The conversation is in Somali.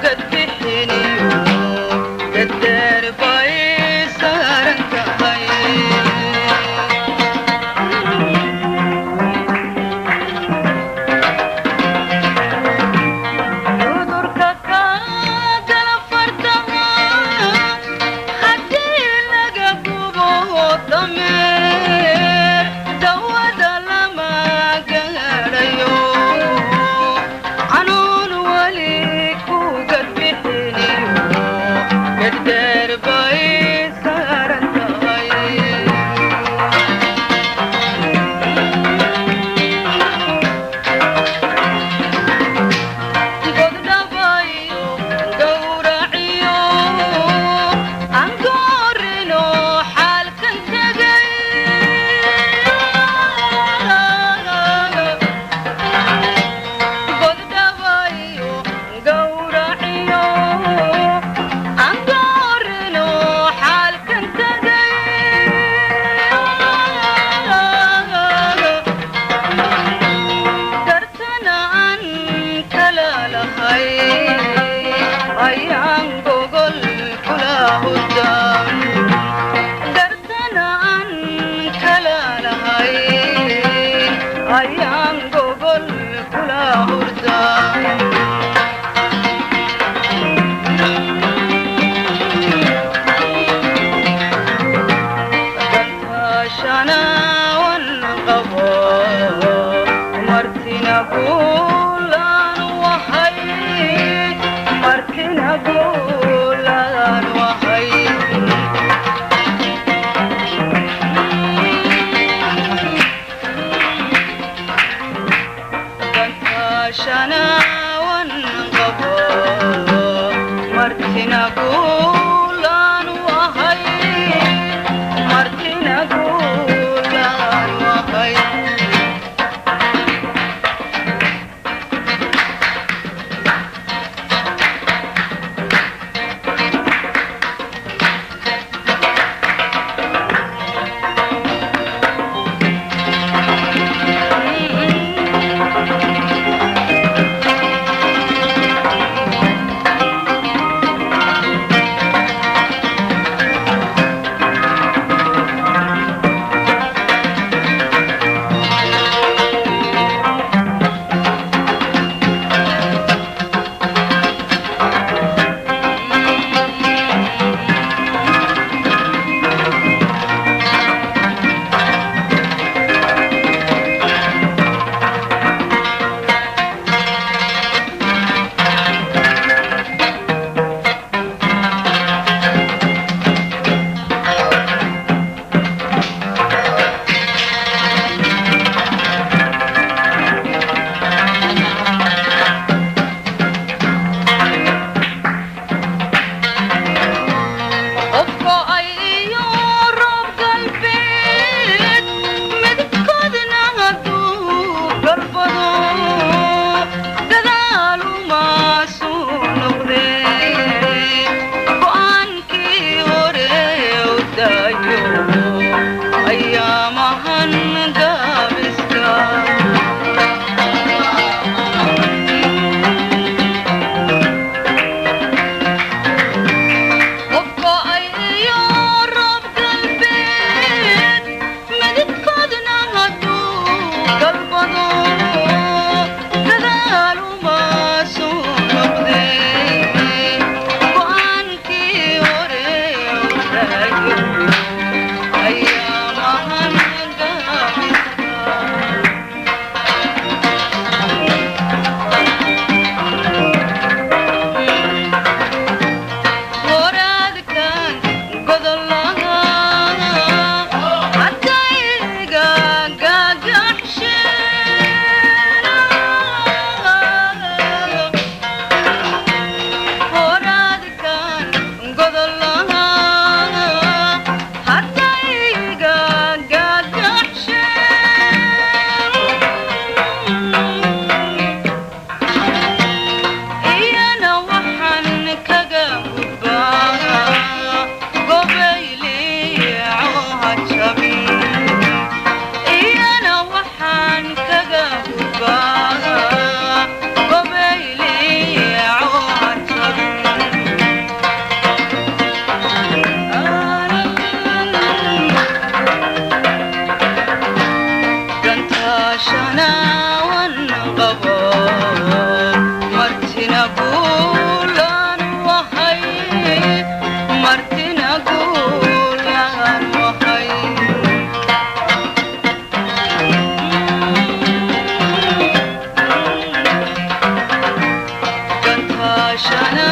Gadbixiniyo gadeer bay saaran tahay. Cudurka kaagala fartaha haddii laga gubo dameer, dawada lama gaadhayo, xanuun weli ku gadbixiniyo gaddeer bay saaran tahay. Goddhabayo gowraciyo angoorino xaalkan tegay. Goddhabayo gowraciyo angoorino xaalkan tegay. Dartana aan kala lahay ayaan gogol kula hurdaa, dartana aan kala lahay ayaan gogol kula hurdaa. Dantaashana wan qabo, martina guulaan wahay, martina guulaan wahay. Dantaashana wan qabo, martina guulaan wahay, martina guulaan wahay. Guulaan wahay, martina guulaan wahay. Gantaashana